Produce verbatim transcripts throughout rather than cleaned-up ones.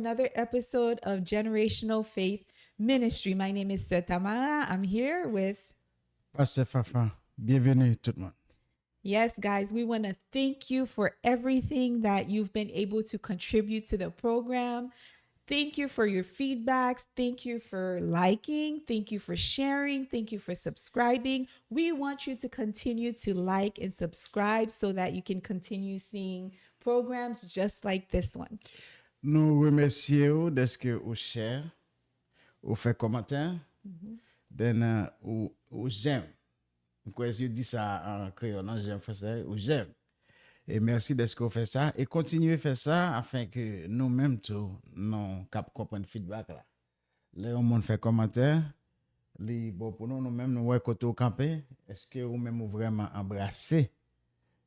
another episode of Generational Faith Ministry. My name is Sir Tamara. I'm here with Pastè Fafa. Byenveni tout moun. Yes, guys, we want to thank you for everything that you've been able to contribute to the program. Thank you for your feedbacks. Thank you for liking. Thank you for sharing. Thank you for subscribing. We want you to continue to like and subscribe so that you can continue seeing programs just like this one. Nou remèsye w dèske ou share, ou fè kòmantè, then uh, ou, ou j'aime. M kwè yo di sa an kreyòl, an j'aime fransè, ou j'aime. E mèsi dèske w fè sa. E kontinye fè sa afen ke nou menm tou, nou kab konprann feedback la. Lè yon moun fè kòmantè, li bon pou nou, nou menm nou wè kote w kanpe, èske ou menm ou vrèman anbrase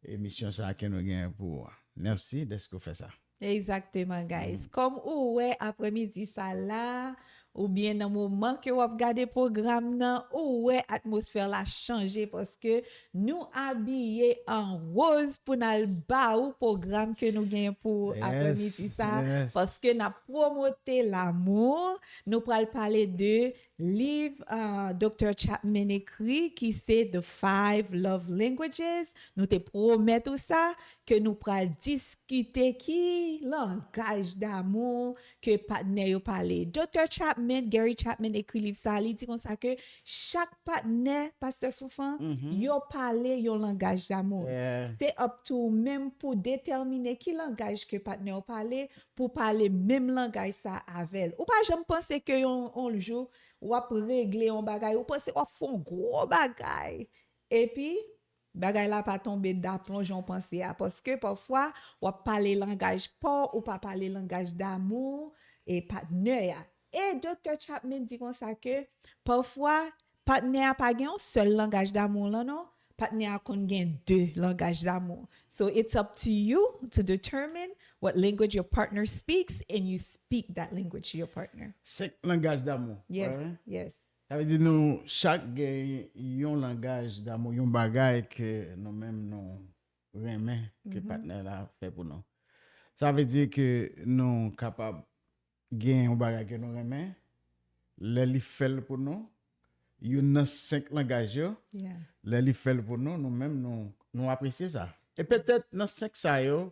emisyon sa ke nou genyen pou ou an. Mèsi dèske w fè sa. Egzakteman, guys. Kòm ou wè aprèmidi sa la, oubyen nan moman ke w ap gade pwogram nan, ou wè atmosfè la chanje paske nou abiye an woz pou n al ba ou pwogram ke nou genyen pou aprèmidi sa. Paske n ap pwomote lamou, nou pral pale de liv uh, Doktè Chapman ekri ki se The Five Love Languages. Nou te pwomèt ou sa, ke nou pral diskite ki langaj damou ke patnè yo pale. Doktè Chapman, Gary Chapman ekri liv sa, li di konsa ke chak patnè, Pastè Foufan, yo pale yon langaj damou. Se up to ou menm pou detèmine ki langaj ke patnè w pale, pou pale menm langaj sa avè l. Ou pa janm panse ke yon, yon jou, w ap regle yon bagay, ou panse w ap fè yon gwo bagay. Epi, bagay la pa tonbe daplon jan w panse a. Paske pafwa, w ap pale langaj pa w, ou pa pale langaj damou e patnè a. E Doktè Chapman di konsa ke pafwa, patnè a pa gen yon sèl langaj damou lan non. Patnè a konn gen de langaj damou. So it's up to you to determine what language your partner speaks and you speak that language to your partner. Senk langaj damou. Yes, yes. Sa vle di nou chak gen yon langaj damou, yon bagay ke nou menm nou renmen ke patnè la fè pou nou. Sa vle di ke nou kapab gen yon bagay ke nou renmen, lè li fè l pou nou, youn nan senk langaj yo, lè li fè l pou nou, nou menm nou, nou apresye sa. E petèt nan senk sa yo,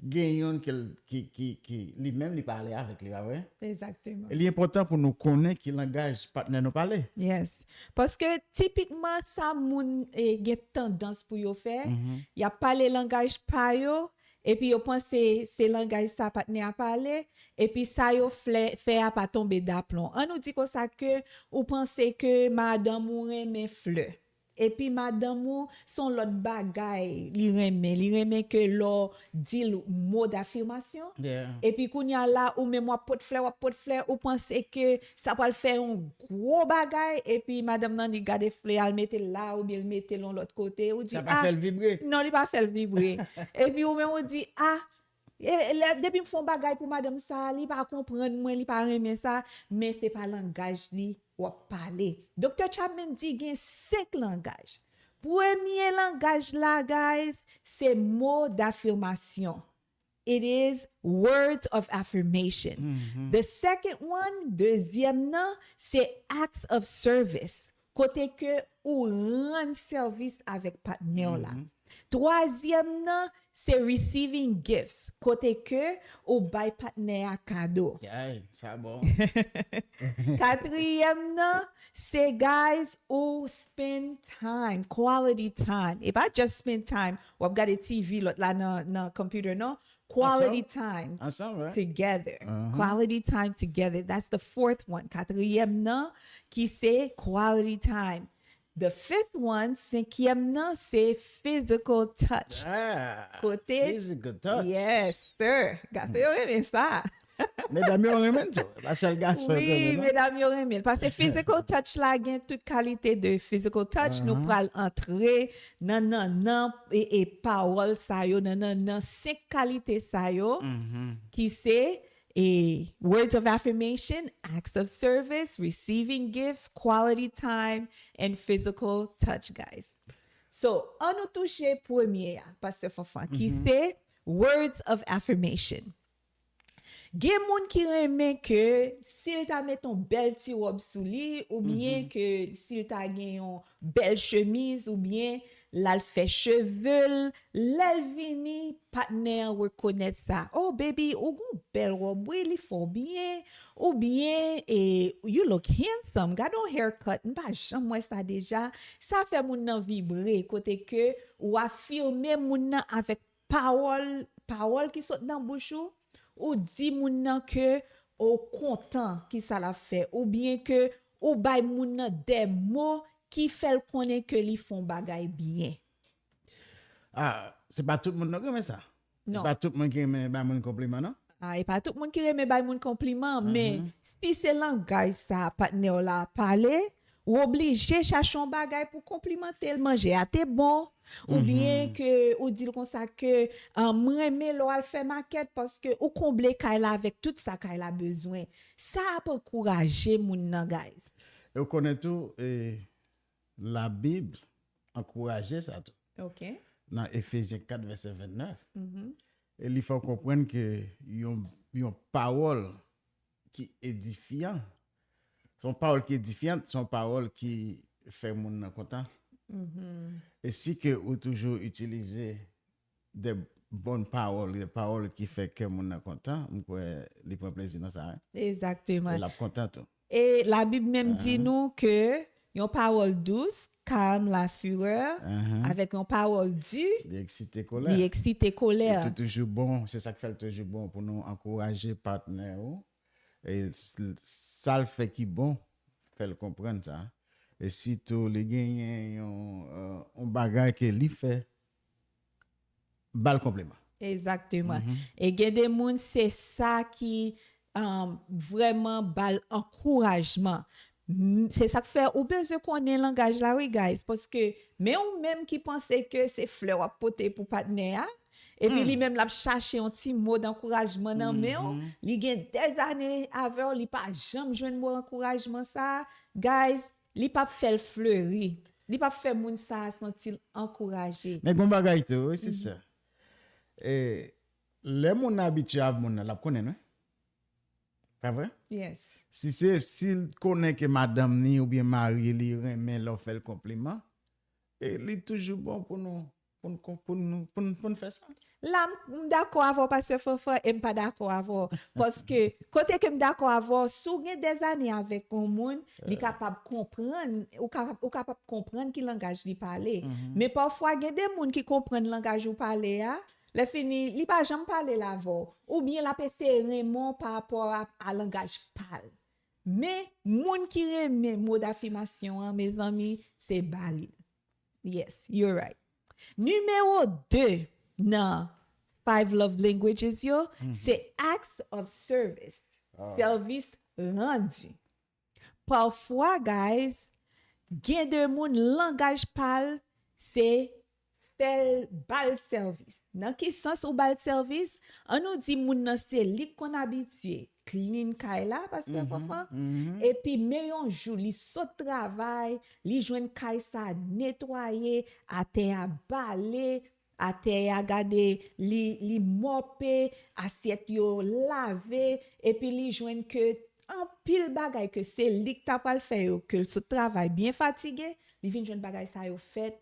gen youn ke l- ki, ki, ki li menm li pa ale avèk li, pa vre? Egzakteman. E li enpòtan pou nou konnen ki langaj patnè nou pale. Yes. Paske tipikman sa moun eh, gen tandans pou yo fè, y ap pale langaj pa yo, epi yo panse se langaj sa patnè a pale, epi sa yo flè- fè a pa tonbe daplon. An nou di konsa ke ou panse ke madanm ou renmen flè. Epi madanm ou se yon lòt bagay li renmen. Li renmen ke lè w di l mo dafimasyon. Epi kounye a la, ou menm w ap pot flè, w ap pot flè, ou panse ke sa pral fè yon gwo bagay. Epi madanm nan li gade flè a, l mete l la, oubyen l mete l yon lòt kote. Ou di, Sa pa fè l vibre. Non, li pa fè l vibre. Epi ou menm ou di, a, E, lè, depi m fè yon bagay pou madanm sa, li pa konprann mwen, li pa renmen sa, men se pa langaj li w ap pale. Doktè Chapman di gen senk langaj. Premye langaj la, guys, se mo dafimasyon. It is words of affirmation. The second one, dezyèm nan, se acts of service. Kote ke ou rann sèvis avèk patnè w la. Twazyèm nan, se receiving gifts, kote ke ou bay patnè a kado. Ay, sa bon. Katriyèm nan, se guys ou spend time, quality time. E pa just spend time, w ap gade T V lòt la nan, nan computer, non? Quality time Ansanm, right? Together. Quality time together. That's the fourth one. Katriyèm nan, ki se quality time. The fifth one, senkyèm nan, se physical touch. Ah, Kote physical touch. Yes, sir. Gason yo renmen sa. Medam yo renmen tou. Pa sèl gason yo Wi, renmen, non? Medam yo renmen l. Paske physical touch la gen tout kalite de physical touch. Nou pral antre nan nan nan e, e pawòl sa yo, nan nan nan senk kalite sa yo, ki se e words of affirmation, acts of service, receiving gifts, quality time, and physical touch, guys. So, an nou touche premye a, Pastè Fanfan, ki se words of affirmation. Gen moun ki renmen ke si l ta met yon bèl ti wòb sou li, oubyen ke si l ta gen yon bèl chemiz, oubyen l al fè cheve l, lè l vini, patnè an rekonèt sa. "Oh, baby, ou gon bèl wòb, wi, li fè w byen." Oubyen, e, "You look handsome, gad yon haircut, m pa janm wè sa deja." Sa fè moun nan vibre, kote ke ou afime moun nan avèk pawòl, pawòl ki sot nan bouch ou, ou di moun nan ke ou kontan ki sa l ap fè, oubyen ke ou bay moun nan de mo ki fè l konnen ke li fè yon bagay byen. Ah, se pa tout moun non ki renmen sa. Se Non. Pa tout moun ki renmen bay moun konpliman, non? Ah, e pa tout moun ki renmen bay moun konpliman, men si se langaj sa patnè w la pale, ou oblije chache yon bagay pou konplimante l. Manje a te bon, oubyen ke ou di l konsa ke, ah, "M renmen lè w al fè makèt paske ou konble kay la avèk tout sa kay la bezwen." Sa ap ankouraje moun nan, guys. E ou konnen tou, e, Labib ankouraje sa tou. Ok. Nan Efezyen kat vèsè vennèf. E li fè w konprann ke yon, yon pawòl ki edifyan, se yon pawòl ki edifyan, se yon pawòl ki fè moun nan kontan. E si ke ou toujou itilize de bòn pawòl, de pawòl ki fè kè moun nan kontan, m kwè li pran plezi nan sa, wi. E Egzakteman. L ap kontan tou. E Labib menm di nou ke yon pawòl dous calme la fureur, avèk yon pawòl di, Li eksite kolè. Li eksite kolè. Li toujou bon, se sa k fè l toujou bon pou nou ankouraje patnè ou. E s- sa l fè ki bon, fè l konprann sa. E sitou li genyen yon, euh, yon bagay ke li fè, ba l konpliman. Egzakteman. E gen de moun, se sa ki, um, vrèman ba l ankourajman. M- Se sa k fè ou bezwen konnen langaj la, wi, guys. Paske, men ou menm ki panse ke se flè w ap pote pou patnè a, epi li menm l ap chache yon ti mo dankourajman nan men w, li gen dèzane avè w, li pa janm jwenn mo ankourajman sa, guys, li p ap fè l fleri. Li p ap fè moun sa a santi l ankouraje. Men gon bagay tou, wi, se sa. E, lè moun nan abitye ak moun nan, l ap konnen, non? Pa vre? Yes. Si se, si l konnen ke madanm ni oubyen mari li renmen lè w fè l konpliman, e li toujou bon pou nou, pou n, pou n, pou n, pou n fè sa. La, m m dakò avè w, Pastè Fanfan, e m pa dakò avè w. Paske, kote ke m dakò avè w, si w gen dèzane avèk yon moun, li kapab konprann, ou kapab, ou kapab konprann ki langaj li pale. Men pafwa, gen de moun ki konprann langaj ou pale a, lè fini, li pa janm pale l avè w. Oubyen l ap eseye renmen w pa rapò a, a langaj pa l. Men, moun ki renmen mo dafimasyon an, mezanmi, se ba li l. Yes, you're right. Nimewo de nan Five Love Languages yo, se acts of service. Sèvis randi. Pafwa, guys, gen de moun, langaj pa l, se fè l, ba l sèvis. Nan ki sans ou ba l sèvis? Ann nou di moun nan se li k konn abitye clean kay la, Pastè Fanfan. Epi men yon jou, li sot travay, li jwenn kay sa netwaye, atè a bale, atè a gade, li, li mòpe, asyèt yo lave, epi li jwenn ke anpil bagay ke se li k ta pral fè yo, ke l sot travay byen fatige, li vin jwenn bagay sa yo fèt.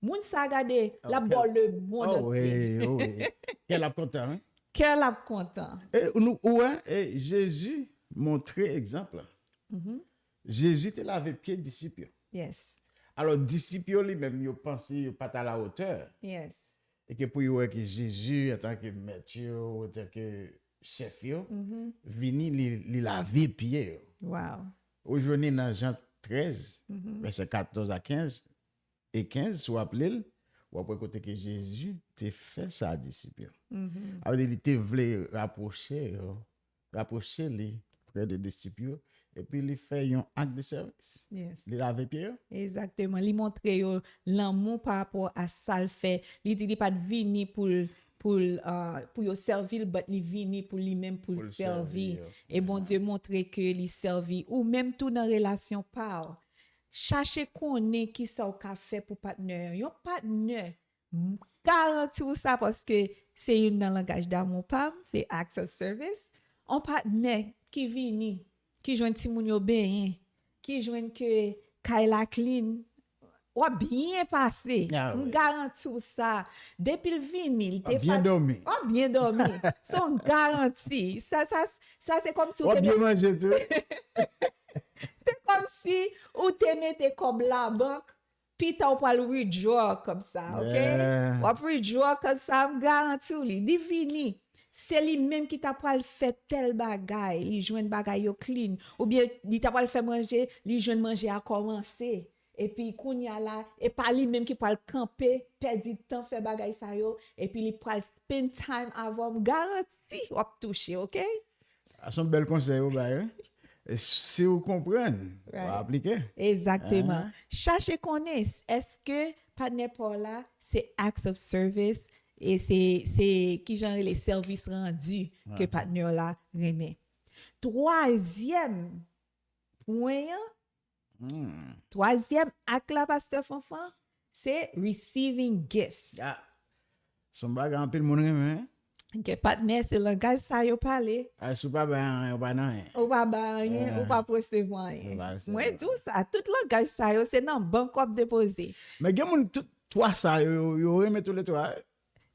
Moun sa gade, l ap ba w le monde Oh, wi, entier. Oh, wi. Kè l ap kontan, wi. Kè l ap kontan. E nou, ou wè, e Jezi montre egzanp la. Jezi te lave pye disip yo. Yes. Alò, disip yo li menm, yo panse yo pa t a la hauteur. Yes. E ke pou yo wè ke Jezi, antanke mèt yo, antanke chèf yo, vini, li, li lave pye yo. Wow. Ou jwenn li nan Jan trèz, vèsè katòz a kenz, e kenz, si w ap li l, w ap wè kote ke Jezi te fè sa a disip yo. Sa vle di, li te vle rapwoche yo, rapwoche li prè de disip yo, epi li fè yon ak de sèvis. Yes. Li lave pye yo. Egzakteman. Li montre yo lanmou pa rapò a sa l fè. Li di li pa t vini pou l, pou l, ah, pou yo sèvi l, but li vini pou li menm, pou Pou l l sèvi sèvi. Yo. E Bondye montre ke li sèvi. Ou menm tou nan relasyon pa w. Chache konnen ki sa w ka fè pou patnè an. Yon patnè, m garanti w sa, paske se youn nan langaj damou pa m, se acts of service. On patnè ki vini, ki jwenn timoun yo benyen, ki jwenn ke kay la clean, w ap byen pase. M garanti w sa. Depi l vini, l te fat-, w ap byen dòmi. W ap byen dòmi. Se yon garanti. Sa, sa, sa se kòmsi w te byen manje tou. Se kòmsi ou te mete kòb labank, pita w pral withdraw kòb sa, ok? W ap withdraw kòb sa, m garanti w li. Li vini. Se li menm ki ta pral fè tèl bagay, li jwenn bagay yo clean. Oubyen li ta pral fè manje, li jwenn manje a kòmanse. Epi kounye a la, e pa li menm ki pral kanpe, pèdi tan fè bagay sa yo, epi li pral spend time avè w, m garanti w ap touche, ok? A se yon bèl konsèy ou bay, wi. E si w konprann, w a aplike. Egzakteman. Chache konnen èske patnè pa w la se acts of service e se, se kijan rele sèvis randi ke patnè w la renmen. Twazyèm pwen an, twazyèm ak la, Pastè Fanfan, se receiving gifts. Se yon bagay anpil moun renmen. Gen patnè, se langaj sa yo pale. A, si w pa bay anyen, ou pa nan anyen. Ou pa bay anyen, ou p ap resevwa anyen. Mwen di w sa, tout langaj sa yo, se nan bank w ap depoze. Men gen moun, tout twa sa yo, yo, yo renmen tou le twa.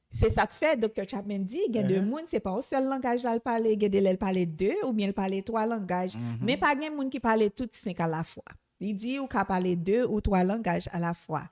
Se sa k fè Doktè Chapman di, gen de moun, se pa yon sèl langaj la l pale, gen de lè l pale de, oubyen l pale twa langaj. Men pa gen moun ki pale tout senk alafwa. Li di ou ka pale de ou twa langaj alafwa.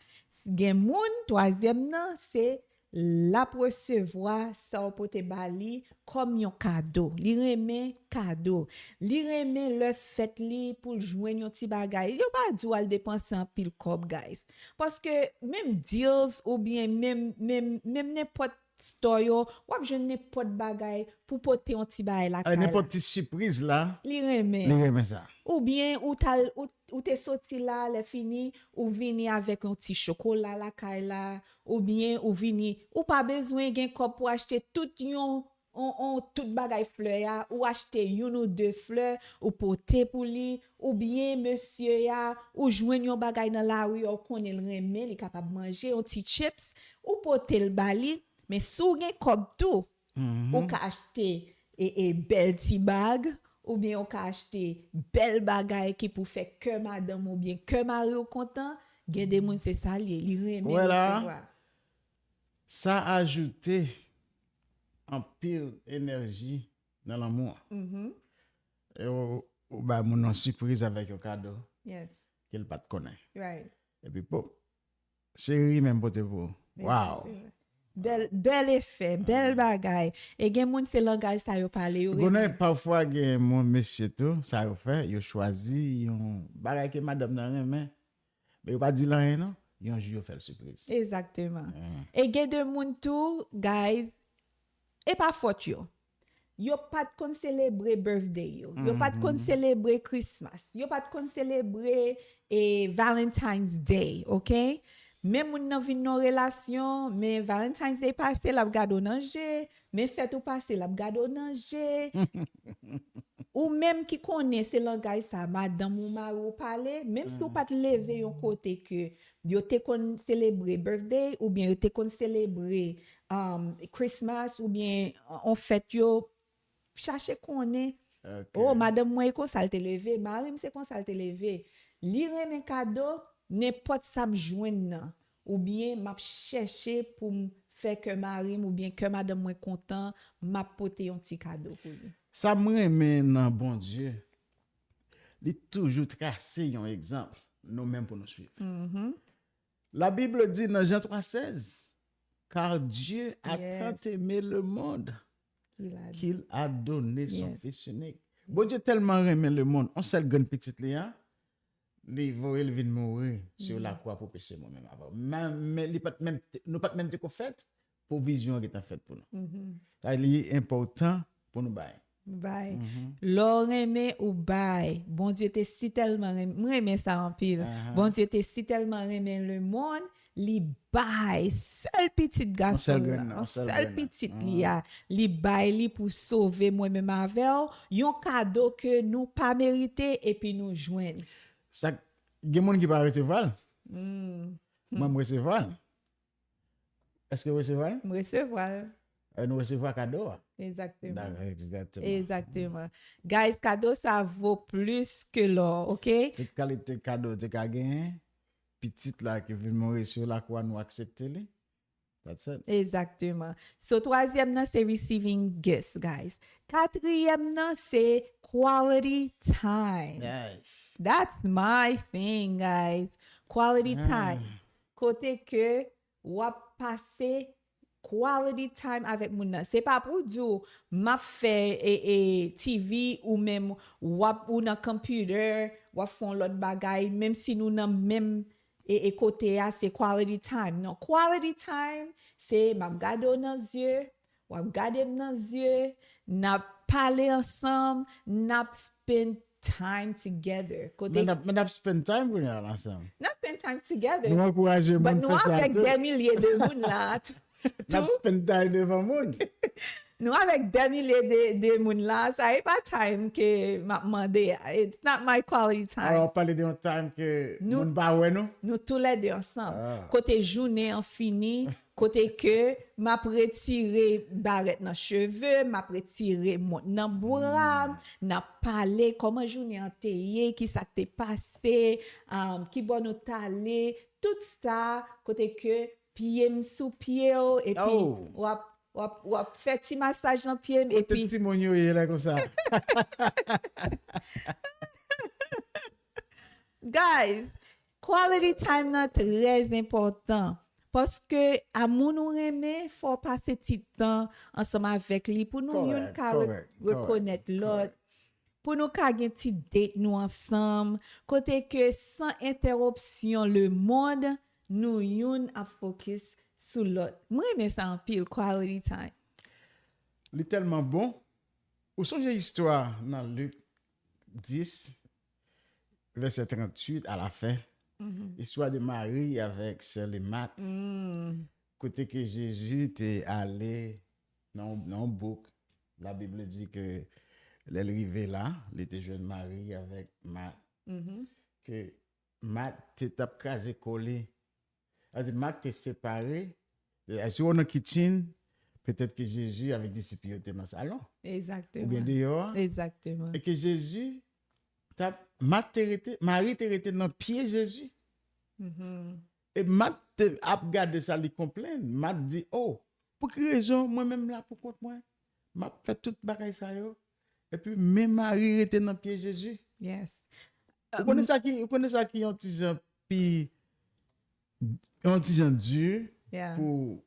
Gen moun, twazyèm nan, se l ap resevwa sa w pote ba li kòm yon kado. Li renmen kado. Li renmen lè fèt li pou l jwenn yon ti bagay. Yo pa di w al depanse anpil kòb, guys. Paske menm Dills oubyen menm, menm, menm nenpòt store yo, w ap jwenn nenpòt bagay pou pote yon ti bagay lakay la. Nenpòt ti sipriz la. Li renmen. Li renmen sa. Oubyen ou t al, ou, ou te soti la, lè fini, ou vini avèk yon ti chokola lakay la, oubyen ou vini, ou pa bezwen gen kòb pou achte tout yon, on, on, tout bagay flè a, ou achte youn ou de flè, ou pote pou li, oubyen mesye a, ou jwenn yon bagay nan lari a, ou konnen l renmen, li kapab manje, yon ti chips, ou pote l ba li, men si w gen kòb tou, ou ka achte e, e bèl ti bag, oubyen ou ka achte bèl bagay ki pou fè kè madanm oubyen kè mari w kontan, gen de moun se sa l ye, li renmen resevwa. Sa ajoute anpil enèji nan lanmou an. E ou, ou bay moun nan sipriz avèk yon kado ke l pa t konnen. Epi pop, cheri, men m pote pou ou. Wow! Bèl, bèl efè, bèl bagay. E gen moun se langaj sa yo pale, yo renmen. Konnen pafwa gen moun mesye tou, sa yo fè, yo chwazi yon bagay ke madanm nan renmen. Men yo pa di l anyen non. Yon jou yo fè l sipriz. Egzakteman. E gen de moun tou, guys, e pa fòt yo. Yo pa t konn selebre birthday yo. Yo pa t konn selebre Christmas. Yo pa t konn selebre e Valentine's Day, ok? Men moun nan vin nan relasyon, men Valentine's Day pase, l ap gade w nan je, men fèt ou pase, l ap gade w nan je. Ou menm ki konnen se langaj sa madanm ou mari w pale, menm si w pa t leve yon kote ke yo te konn selebre birthday oubyen yo te konn selebre um, Christmas oubyen on fèt yo, chache konnen. Oh, madanm mwen e konsa l te leve, mari m se konsa l te leve. Li renmen kado, nenpòt sa m jwenn nan, oubyen m ap chèche pou m fè kè mari m oubyen kè madanm mwen kontan, m ap pote yon ti kado pou li. Sa m renmen nan Bondye, li toujou trase yon egzanp nou menm pou nou swiv. La Bible dit nan Jan twa sèz, car Dieu a tant aimé le monde qu'il a donné son Fils unique. Bondye tèlman renmen lemonn, on sèl grenn pitit li a, li voye l vin mouri sou lakwa pou peche mwen menm avè w. Men, men li pa t menm, nou pa t menm te ko fèt, pwovizyon an gentan fèt pou nou. Sa li enpòtan pou nou bay. Bay. Lè w renmen, ou bay. Bondye te si tèlman renmen, m renmen sa anpil. Bondye te si tèlman renmen lemonn, li bay sèl pitit gason l lan, yon sèl pitit li a, li bay li pou sove mwen menm avè w, yon kado ke nou pa merite epi nou jwenn. Sa, gen moun ki pa resevwa l. Mwen, m resevwa l. Èske w resevwa l? M resevwa l. E nou resevwa kado a. Exactement. Exactement. Exactement. Guys, kado sa vo plis ke lò, ok? Tout kalite kado te ka genyen, pitit la ki vin mouri sou lakou a nou aksepte li. That's it. Exactement. So, twazyèm nan, se receiving gifts, guys. Katriyèm nan, se quality time. Yes. That's my thing, guys. Quality Ah. time. Kote ke w ap pase quality time avèk moun nan. Se pa pou di w, m ap fè e, e, T V ou menm w ap ou nan computer, w ap fè yon lòt bagay, menm si nou nan menm e, e kote a, se quality time. Non, quality time, se m ap gade w nan zye, w ap gade m nan zye, n ap pale ansanm, n ap spend time together. Kote Men n ap men n ap spend time kounye a la ansanm. n ap spend time together. Nou ankouraje But moun nou fè sa avèk tou. Dè milye de moun la. N ap spend time devan moun. Nou avèk dè milye de, de moun la, sa e pa time ke m ap mande a. It's not my quality time. Alò, pale de yon time ke Nou- moun pa wè nou. Nou toulède ansanm. Ah. Kote jounen an fini, kote ke m ap retire barèt nan cheve, m ap retire mont nan bra m, n ap pale kòman jounen an te ye, ki sa k te pase, um, ki bò nou t ale, tout sa, kote ke pye m sou pye w, epi Oh. w ap, w ap, w ap fè ti masaj nan pye m, Kote epi timoun yo ye la konsa. Guys, quality time nan trè enpòtan. Paske a moun ou renmen, fò w pase ti tan ansanm avèk li pou nou youn Correct, ka re- correct, correct, rekonèt lòt. correct. Pou nou ka gen ti date nou ansanm. Kote ke san entèwopsyon lemonn, nou youn ap fokis sou lòt. Mwen renmen sa anpil, quality time. Li tèlman bon. Ou sonje istwa nan Lik dis, vèsè tranntuit a la fen? Istwa de Mari avèk sè li Mat. Kote ke Jezi te ale nan, nan yon bouk. Labib di ke lè l rive la, li te jwenn Mari avèk Mat. Ke Mat te t ap kraze kò li. Sa vle di Mat te separe. E, si w nan kitchen, petèt ke Jezi avèk disip yo te nan salon. Oubyen Exactement. Deyò a. Exactement. E ke Jezi t ap, Mat te rete, Mari te rete nan pye Jezi. E Mat te ap gade sa, li konplenn. Mat di, "Oh, pou ki rezon mwen menm la pou kont mwen? M ap fè tout bagay sa yo." Epi men Mari rete nan pye Jezi. Yes. Ou konnen sa ki, ou konnen sa ki yon ti jan pi, yon ti jan di Yeah. pou,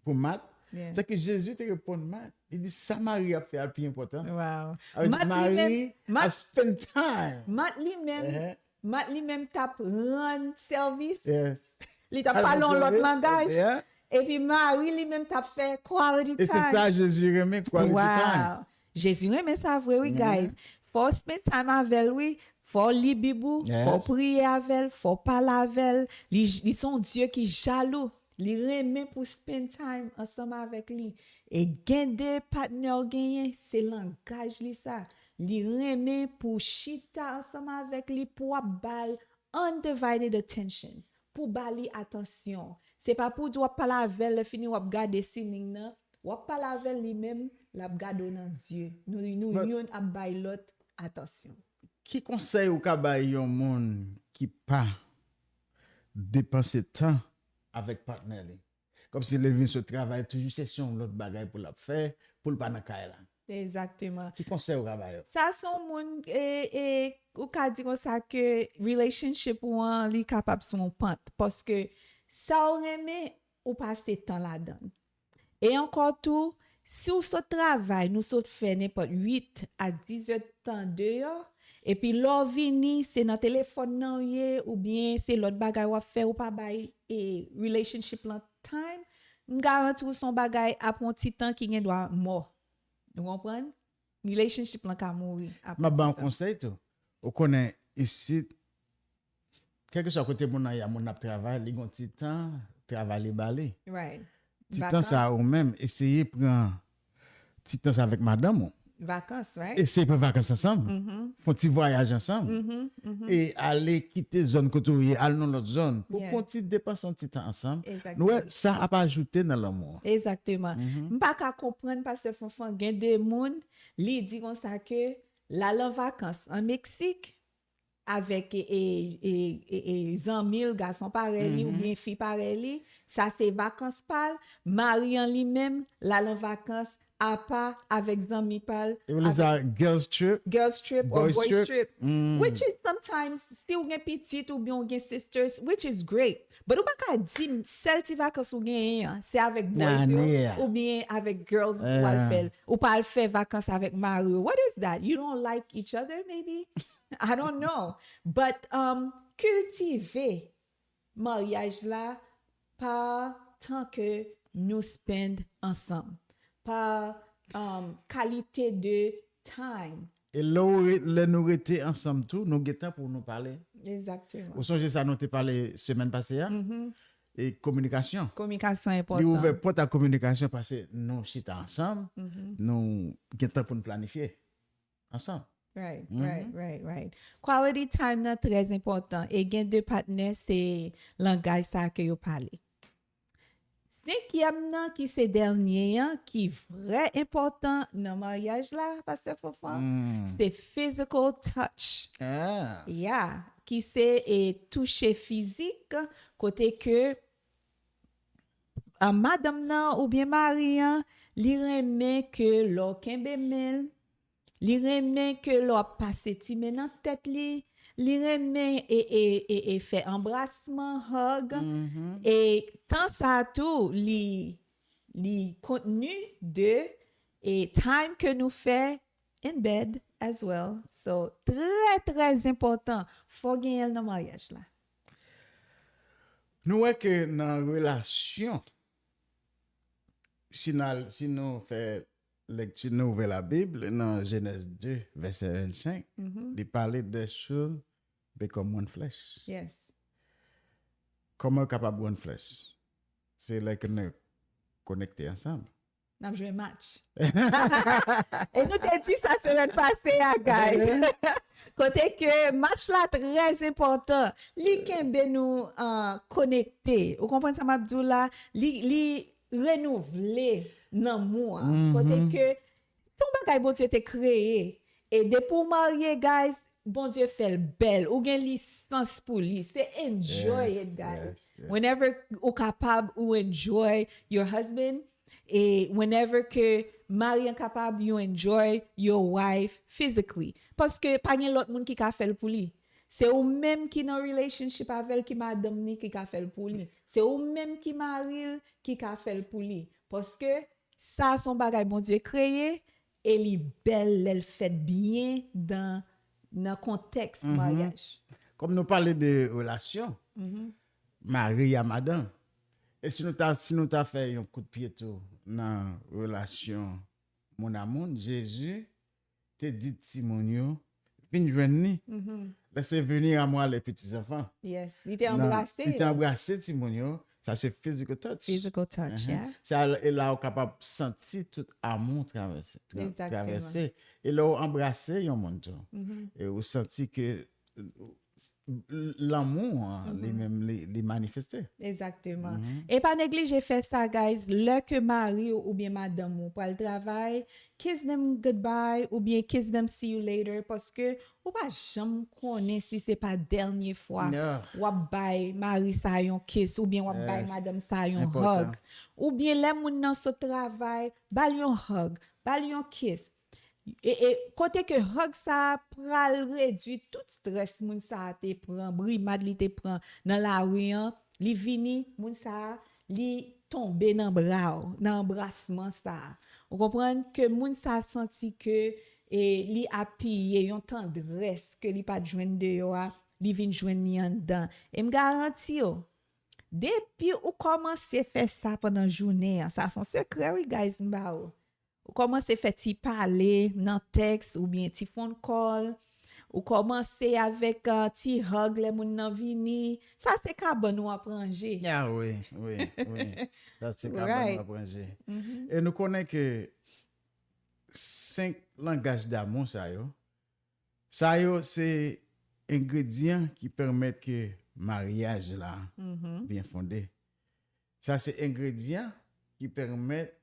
pou Mat? Yeah. Se ke Jezi te reponn Mat. Li di, "Sa Mari ap fè a pi enpòtan." Wow. Avèk Mat li Mari menm, Mat- ap spend time. Mat li menm, Ehe. Mat li menm t ap rann sèvis. Yes. Li t ap Al pale yon rann lòt sèvis, langaj. Yeah. Epi Mari li menm t ap fè quality E se time. Sa Jezi renmen, quality time. Wow. Jezi renmen sa vre, wi, guys. Fò w spend time avè l, wi. Fò w li Bib ou, Yes. Fò w priye avè l, fò w pale avè l. Li, li se yon Dye ki jalou. Li renmen pou spend time ansanm avèk li. E gen de patnè w genyen, se langaj li sa. Li renmen pou chita ansanm avèk li, pou w ap ba l undivided attention, pou w ba li atansyon. Se pa pou w di w ap pale avè l, lè fini w ap gade ceiling nan, w ap pale avè l li menm, l ap gade w nan zye. Nou, nou But- youn ap bay lòt atansyon. Ki konsèy ou ka bay yon moun ki pa depanse tan avèk patnè li? Kòmsi lè l vin sot travay, toujou se yon lòt bagay pou l ap fè, pou l pa nan kay la. Exactement. Ki konsèy ou ka ba yo? Sa se yon moun, e, e, ou ka di konsa ke relationship ou an, li kapab sou yon pant. Paske sa w renmen, ou pase tan ladan l. E ankò tou, si w sot travay, nou sot fè nenpòt uit a dizuit tan deyò, epi lè w vini, se nan telefòn nan w ye, oubyen se lòt bagay w ap fè, ou pa bay, e, relationship lan time, m garanti w se yon bagay ap yon ti tan ki gen dwa mò. Ou konprann? Relationship lan ka mouri apre M ap ba yon ti tan. Konsèy tou. Ou konnen isit, kèlkeswa kote moun nan ye a, moun nan ap travay, li gon ti tan, travay li ba li. Right. Ti tan sa ou menm, eseye pran ti tan sa avèk madanm ou. Vakans, right? Eseye pran vakans ansanm. Fè yon ti vwayaj ansanm. E ale kite zòn kote w ye, al nan lòt zòn. Pou pran yon ti depase, yon ti tan ansanm. Nou wè, sa ap ajoute nan lanmou an. Egzakteman. M pa ka konprann Pastè Fanfan, gen de moun, li di konsa ke l al an vakans an Meksik, avèk e, e, e, e, e zanmi l, gason parèy li oubyen fi parèy li, sa se vakans pa l. Mari an li menm, l al an vakans apa avèk zanmi pa l, girls trip, girls trip or boys trip, which is sometimes, si w gen pitit oubyen w gen sisters, which is great. But ou pa ka di m sèl ti vakans ou genyen an, se avèk boys yo oubyen avèk girls ou al fè l. Ou pa al fè vakans avèk mari w. What is that? You don't like each other, maybe? I don't know. But um, kiltive maryaj la pa tan ke nou spend ansanm, pa um, kalite de time. E lè, w re- lè nou rete ansanm tou, nou gen tan pou nou pale. Egzakteman. Ou sonje sa nou te pale semèn pase a? E kominikasyon. Kominikasyon enpòtan. Li ouvè pòt a kominikasyon paske nou chita ansanm, nou gen tan pou nou planifye ansanm. Right, right, right, right. Quality time nan trè enpòtan. E gen de patnè, se langaj sa ke yo pale. Senkyèm nan, ki se dènye an, ki vrè enpòtan nan maryaj la, Pastè Fofan, se physical touch. Yeah, ki se e touche fizik, kote ke a madanm nan oubyen mari an, li renmen ke lè w kenbe men l, li renmen ke lè w ap pase ti men nan tèt li, li renmen e, e, e, e fè anbrasman, hug. E tan sa a tou, li, li kontni de e time ke nou fè in bed as well. So, trè, trè enpòtan. Fò genyen l nan maryaj la. Nou wè ke nan relasyon, si, na, si nou fè lekti, nou ouvè Labib, nan Jenèz de, vèsè vennsenk, li pale de should become one flesh. Yes. Kòman yo kapab one flesh? Se lè ke nou konekte ansanm. N ap jwe match. E nou te di sa semèn pase a, guys. Kote ke match la trè enpòtan. Li kenbe nou uh, konekte. Ou konprann sa m ap di w la? Li, li renouvle lanmou an. Kote ke se yon bagay Bondye te kreye. E depi w marye, guys, Bondye fè l bèl. Ou gen lisans pou li. Se enjoy it, guys. Whenever ou kapab, ou enjoy your husband. E whenever ke mari an kapab, you enjoy your wife physically. Paske pa gen lòt moun ki ka fè l pou li. Se ou menm ki nan relationship avè l, ki madanm ni, ki ka fè l pou li. Se ou menm ki mari l, ki ka fè l pou li. Paske sa se yon bagay Bondye kreye e li bèl lè l fèt byen dan, nan kontèks maryaj. Kòm nou pale de relasyon, mari a madanm. E si nou ta, si nou ta fè yon kout pye tou nan relasyon moun a moun, Jezi te di timoun yo, vin jwenn li. Laissez venir à moi les petits enfants. Yes, li te anbrase yo. Li te anbrase timoun yo. Sa se physical touch. Physical touch, yeah. Se e la ou kapab santi tout amou travèse. Tra- Egzakteman. Travèse. E lè ou anbrase yon moun tou, e ou santi ke lanmou an li menm li, li manifeste. Egzakteman. E pa neglije fè sa, guys, lè ke mari w oubyen madanm ou pral travay, kiss them goodbye oubyen kiss them see you later, paske ou pa janm konnen si se pa dènye fwa w ap bay mari sa yon kiss oubyen w ap bay madanm sa yon hug. Oubyen lè moun nan sot travay, ba l yon hug, ba l yon kiss. E, e kote ke hug sa a pral redwi tout strès moun sa a te pran, brimad li te pran nan lari an, li vini, moun sa a, li tonbe nan bra w, nan anbrasman sa a. Ou konprann ke moun sa a santi ke e, li apiye yon tandrès ke li pa t jwenn deyò a, li vin jwenn li anndan. E m garanti w, depi ou kòmanse fè sa pandan jounen an, sa se yon sekrè wi, guys, m ba ou. Ou kòmanse fè ti pale nan tèks oubyen ti phone call. Ou kòmanse avèk uh, ti hug lè moun nan vini. Sa se kabann ou ap ranje. Ah wi, wi, wi. Sa se kabann ou ap ranje. E nou konnen ke senk langaj damou sa yo, sa yo se engredyan ki pèmèt ke maryaj la byen fonde. Sa se engredyan ki pèmèt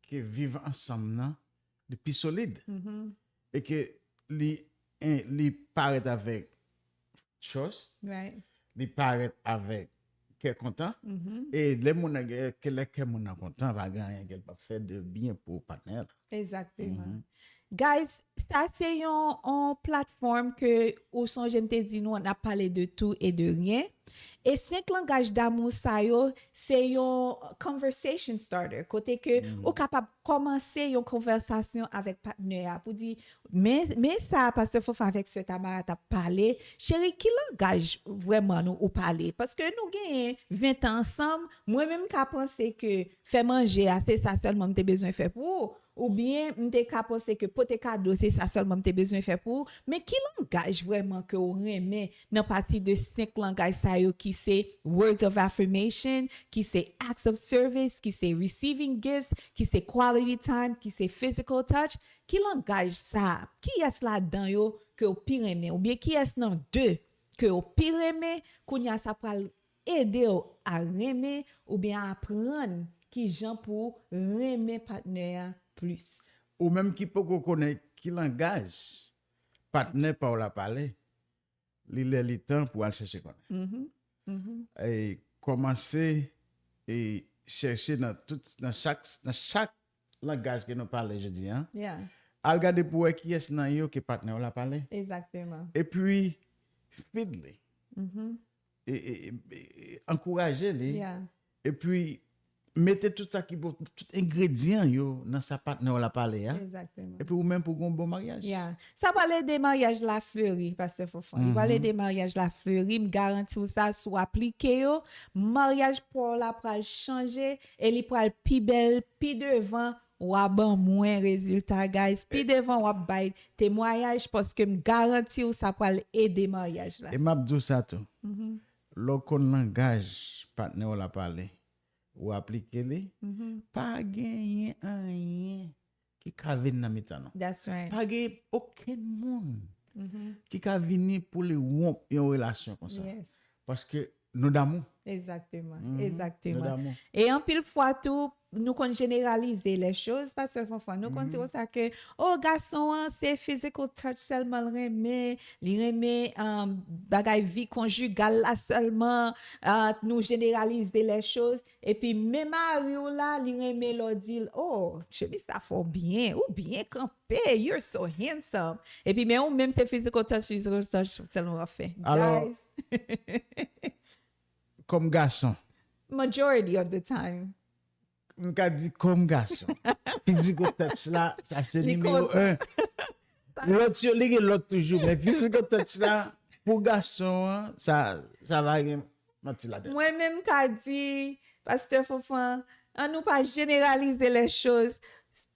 ke viv ansanm nan li pi solid e ke li, li parèt avèk trust, li parèt avèk kè kontan. E lè moun nan gen, ke lè kè moun nan kontan, pa gen anyen ke l p ap fè de byen pou patnè l. Exactement. Guys, sa se yon, yon platform ke ou sonje m te di nou n ap pale de tout e de rien. E senk langaj damou sa yo, se yon conversation starter. Kote ke ou kapab kòmanse yon konvèsasyon avèk patnè a pou di, men, men sa Pastè Fofan avèk Sè Tamara t ap pale. Cheri, ki langaj vrèman nou ou pale? Paske nou genyen ven tan ansanm, mwen menm m ka panse ke fè manje a, se sa sèlman m te bezwen fè pou ou. Oubyen m te ka panse ke pote kado se sa sèlman m te bezwen fè pou ou. Men ki langaj vrèman ke w renmen nan pati de senk langaj sa yo ki se words of affirmation, ki se acts of service, ki se receiving gifts, ki se quality time, ki se physical touch? Ki langaj sa? Kiyès ladan yo ke w pi renmen? Oubyen kiyès nan de ke w pi renmen? Kounye a sa pral ede w a renmen oubyen a aprann kijan pou w renmen patnè a plis. Ou menm ki poko konnen ki langaj patnè pa w la pale, li lè li tan pou w al chèche konnen. E kòmanse e chèche nan tout, nan chak, nan chak langaj ke nou pale jodi a. Al gade pou wè kiyès nan yo ke patnè w la pale. Exactement. Epi, feed li. E, e, e, e, ankouraje li. Epi, mete tout sa ki bon, tout engredyan yo nan sa patnè w la pale a. Exactement. Epi ou menm pou gen yon bon maryaj. Yeah. Sa pral ede maryaj la fleri, Pastè Fofan. Li pral ede maryaj la fleri. M garanti w sa, si w aplike yo, maryaj pa w la pral chanje e li pral pi bèl, pi devan, w a ban mwen rezilta, guys. Pi devan, w ap bay temwayaj paske m garanti w sa pral ede maryaj la. E m ap di w sa tou. Lè w konn langaj patnè w la pale, ou aplike li, pa genyen anyen ki ka vin nan mitan nou. That's right. Pa gen okenn moun ki ka vini pou li wonp yon relasyon konsa. Paske nou damou. Exactement, exactement. E anpil fwa tou, nou konn jeneralize les choses, Pastè Fofan. Nou konn di konsa ke, oh, gason an, se physical touch sèlman l renmen, li renmen um, bagay vi konjigal la sèlman, uh, nou jeneralize les choses. Epi men mari w la, li renmen lè w di l, oh, chemiz sa fè w byen, ou byen kanpe, you're so handsome. Epi men ou menm se physical touch, physical touch sèlman w ap fè. Alò, kòm gason. Majority of the time. M ka di kòm gason. Physical touch la, sa se nimewo en. Lòt yo, li gen lòt toujou, men physical touch la, pou gason an, sa, sa va gen manti ladan. Mwen menm ka di, Pastè Fofan, an nou pa jeneralize les choses.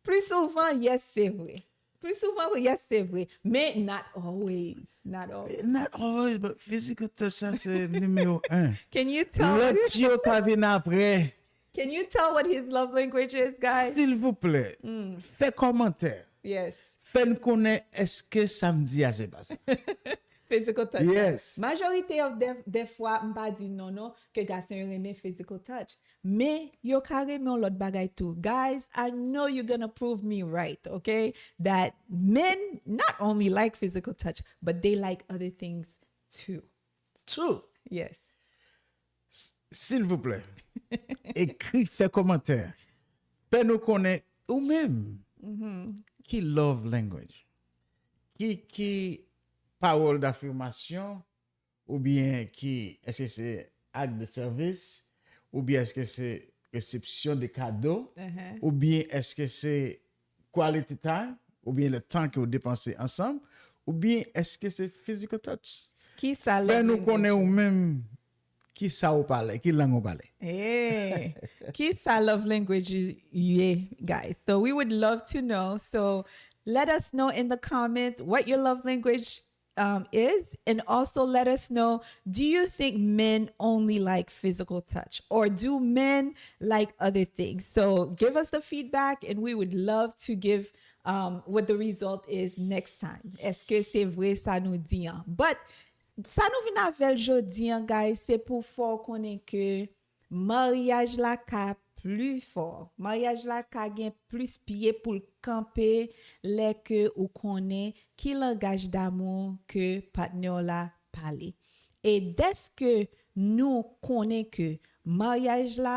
Pli souvan, yes, se vre. Pli souvan, yes, se vre. Men, not always. Not always. Not always, but physical touch, sa se nimewo en. Can you tell? Lòt yo ka vin apre. Can you tell what his love language is, guys? Silvouplè, fè kòmantè. Yes. Fè n konnen èske sa m di a se pa sa. Physical touch. Yes. Majorite of the, the fwa, m pa di non, non, ke gason yo renmen physical touch. Men, yo ka renmen yon lòt bagay tou. Guys, I know you're gonna prove me right, okay? That men not only like physical touch, but they like other things too. True. Yes. Silvouplè, ekri, fè kòmantè. Fè nou konnen ou menm ki love language. Ki, ki pawòl dafimasyon oubyen ki, èske se ak de sèvis oubyen èske se resepsyon de kado oubyen èske se quality time oubyen le tan ke w depanse ansanm oubyen èske se physical touch? Kisa Fè nou konnen ou menm kisa ou pale, ki lang ou pale. Hey, kisa love language you ye, guys? So we would love to know. So let us know in the comment what your love language um, is, and also let us know, do you think men only like physical touch, or do men like other things? So give us the feedback, and we would love to give um, what the result is next time. Èske se vre sa nou di an? But sa nou vin avè l jodi an, guys, se pou fè w konnen ke maryaj la ka pli fò. Maryaj la ka gen plis pye pou l kanpe lè ke ou konnen ki langaj damou ke patnè w la pale. E dèske nou konnen ke maryaj la,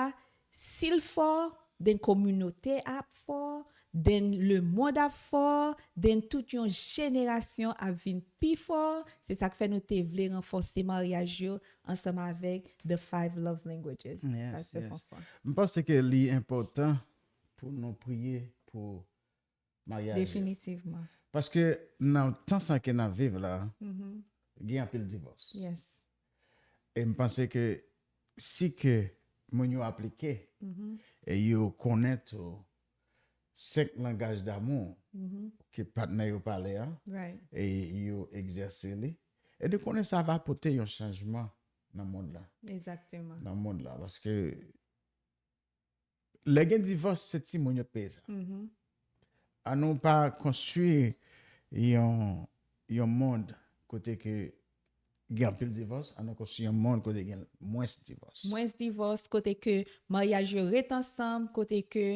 si l fò, then kominote ap fò, then lemonn ap fò, then tout yon jenerasyon ap vin pi fò. Se sa k fè nou te vle ranfòse maryaj yo ansanm avèk The Five Love Languages. Yes, Pastè yes. François. M panse ke li enpòtan pou nou priye pou maryaj yo. Definitivman. Paske nan tan sa ke n ap viv la, gen anpil divòs. Yes. E m panse ke si ke moun yo aplike e yo konnen tou senk langaj damou ke patnè yo pale a, Right. E yo egzèse li, e nou konnen sa va pote yon chanjman nan mond la. Exactement. Nan mond la, paske lè gen divòs, se timoun yo peye sa. An nou pa konstwi yon, yon mond kote ke gen anpil divòs, an nou konstwi yon mond kote gen mwens divòs. Mwens divòs, kote ke maryaj yo ret ansanm, kote ke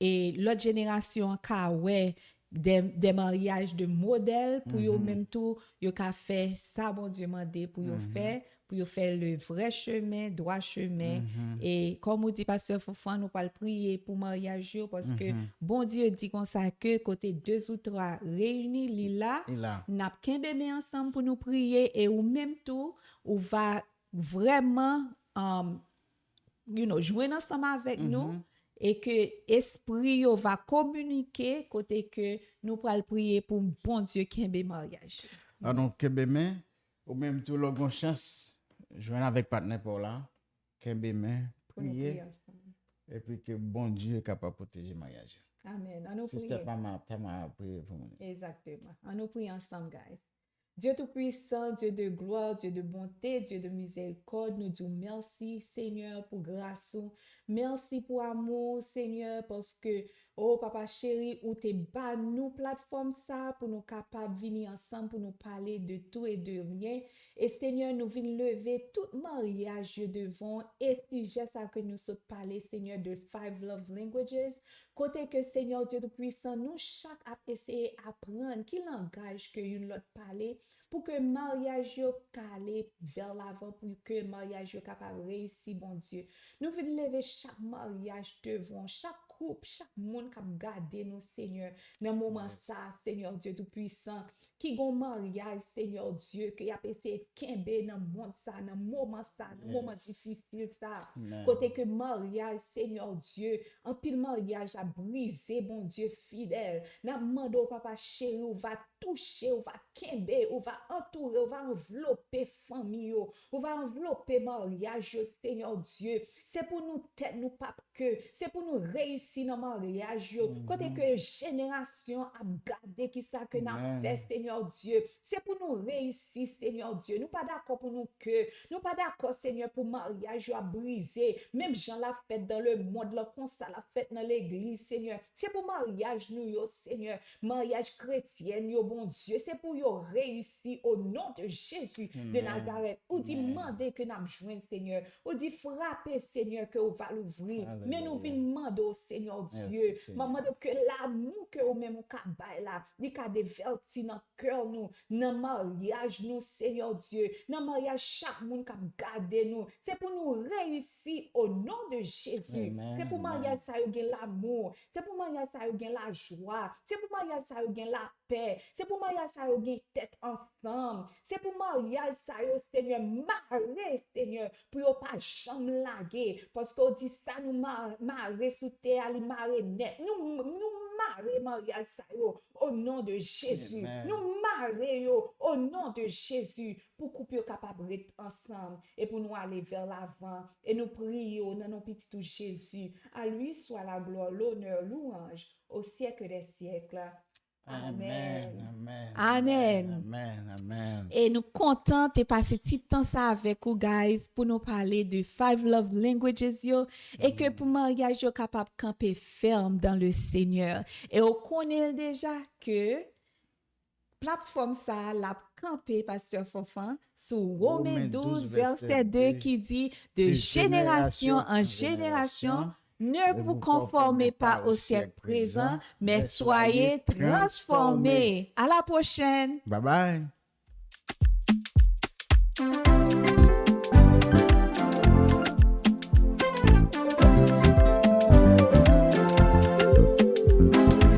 e lòt jenerasyon an ka wè de, de maryaj de modèl pou yo menm tou, yo ka fè sa Bondye mande pou yo fè, pou yo fè le vrè chemen, dwa chemen. E kòm ou di, Pastè Fanfan, nou pral priye pou maryaj yo, paske Bondye di konsa ke kote de ou twa reyini, li la, Li la. N ap kenbe men ansanm pou nou priye, e ou menm tou, ou va vrèman, um, you know, jwenn ansanm avèk nou, e ke espri yo va kominike kote ke nou pral priye pou Bondye kenbe maryaj yo. An nou kenbe men, ou menm tou lè w gen chans, jwenn avèk patnè pa w la, kenbe men, Pou nou priye, priye ansanm. Epi ke Bondye kapab pwoteje maryaj yo. Amen. An nou Sister priye. Tama, Tama priye pou mwen. Exactement. An nou priye ansanm, guys. Dieu tout-puissant, Dieu de gloire, Dieu de bonté, Dieu de miséricorde, nou di w mèsi, Senyè, pou gras ou. Mèsi pou amou w, Senyè, paske, o Papa cheri, ou te ba nou platfòm sa pou nou kapab vini ansanm pou nou pale de tout e de rien. E Senyè, nou vin leve tout maryaj yo devan w, e sijè sa ke nou sot pale, Senyè, de five love languages, kote ke Senyè Dye Toupisan, nou chak ap eseye aprann ki langaj ke youn lòt pale, pou ke maryaj yo ka ale vè lavan, pou ke maryaj yo kapab reyisi, Bondye. Nou vin leve chak maryaj devan w, chak koup, chak moun k ap gade nou, Senyè, nan moman sa, Senyè Dye Toupisan, ki gon maryaj, Senyè Dye, ke y ap eseye kenbe nan mond sa, nan moman sa, nan moman difisil sa, kote ke maryaj, Senyè Dye, anpil maryaj ap brize, Bondye fidèl. N ap mande w, Papa cheri, ou va touche, ou va kenbe, ou va antoure, ou va anvlope fanmi yo, ou va anvlope maryaj yo, Senyè Dye. Se pou nou tèt, nou p ap ke, se pou nou reyisi nan maryaj yo. Kote ke jenerasyon ap gade ki sa ke n ap fè, Senyè Dye. Se pou nou reyisi, Senyè Dye. Nou pa dakò pou nou ke, nou pa dakò, Senyè, pou maryaj yo ap brize, menm jan l ap fèt dans le monde lan, konsa l ap fèt nan legliz, Senyè. Se pou maryaj nou yo, Senyè, maryaj kretyèn yo, Bondye, se pou yo reyisi, o non de Jezi de Nazarèt. Ou di mande ke n ap jwenn, Senyè. Ou di frape, Senyè, ke ou va louvri. Men nou vin mande w, Senyè Dye, m ap mande w ke lanmou ke ou menm ou ka bay la, li ka devèti nan kè nou, nan maryaj nou, Senyè Dye, nan maryaj chak moun k ap gade nou. Se pou nou reyisi, o non de Jezi. Se pou maryaj sa yo gen lanmou. Se pou maryaj sa yo gen lajwa. Se pou maryaj sa yo gen lapè. Se pou maryaj sa yo gen tèt ansanm. Se pou maryaj sa yo, Senyè, mare, Senyè, pou yo pa janm lage. Paske w di sa nou ma-, mare sou tè a, li mare nèt. Nou, nou mare maryaj sa yo, o non de Jezi. Nou mare yo, o non de Jezi, pou koup yo kapab ret ansanm e pou nou ale vè lavan. E nou priye w nan non pitit ou Jezi. A lui soit la gloire, l'honneur, louange au siècle des siècles. Amen. Amen. Amen. Amen. Amen. E nou kontan te pase ti tan sa avèk ou, guys, pou nou pale de five love languages yo, e ke pou maryaj yo kapab kanpe fèm dans le Seigneur. E ou konnen deja ke platfòm sa a l ap kanpe, Pastè Fanfan, sou Women douz, vèsè de, ki di, de génération en génération, ne vous conformez pas au siècle présent, mais soyez transformés. À la prochaine. Bye bye.